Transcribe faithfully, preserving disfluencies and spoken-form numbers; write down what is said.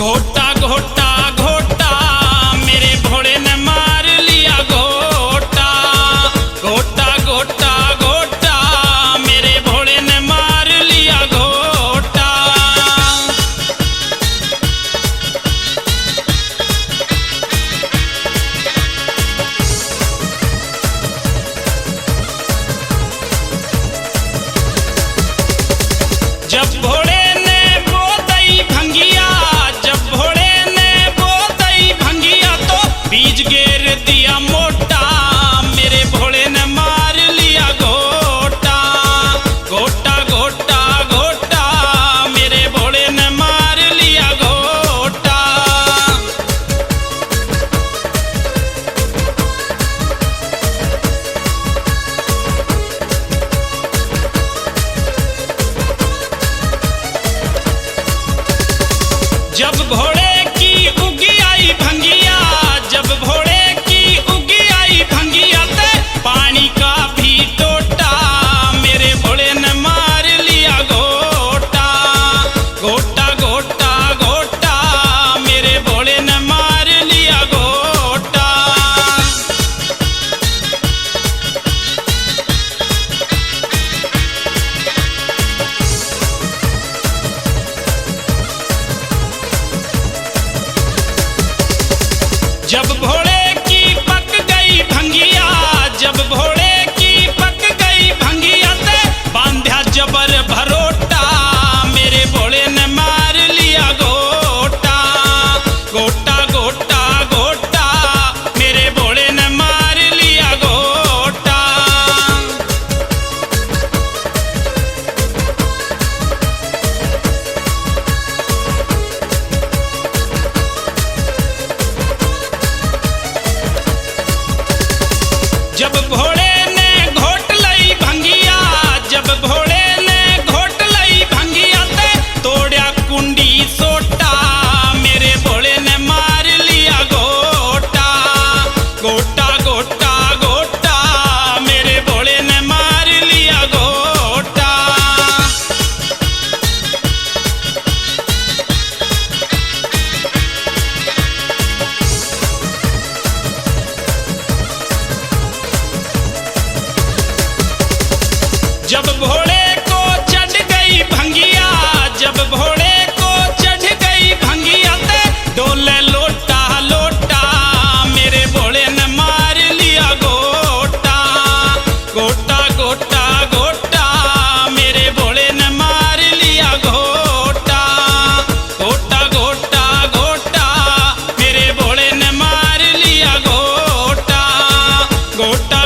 घोटा, घोटा, घोटा, मेरे भोले ने मार लिया घोटा। घोटा, घोटा, घोटा, मेरे भोले ने मार लिया घोटा। जब भोले ने बोतई भंगिया, जब भोले ने बोतई भंगिया, तो बीज गेर दिया मोटा, मेरे भोले ने मार लिया घोटा। घोटा, घोटा, घोटा, मेरे भोले ने मार लिया घोटा। जब भोले की उगी आई भंगिया, जब भोले की उगी आई भंगिया, ते पानी का भी टोटा, मेरे भोले ने मार लिया घोटा। घोटा, घोटा, घोटा, मेरे भोले ने मार लिया घोटा। जब भोले की पक गई भंगिया, जब भोले की पक गई भंगिया, ते बांध्या जबर भरोटा, मेरे भोले ने मार लिया घोटा। घोटा, घोटा, घोटा, मेरे भोले ने मार लिया घोटा। जब भोले ने घोट लई भंगिया, जब भोले ने घोट लई भंगिया, ते तोड़या कुंडी सोटा, मेरे भोले ने मार लिया घोटा। घोटा, घोटा, घोटा, मेरे भोले ने मार लिया घोटा। जब भोले को चढ़ गई भंगिया, जब भोले को चढ़ गई भंगिया, ते डोले लोटा लोटा, मेरे भोले ने मार लिया घोटा। घोटा, घोटा, घोटा, मेरे भोले ने मार लिया घोटा। घोटा, घोटा, घोटा, मेरे भोले ने मार लिया घोटा। घोटा,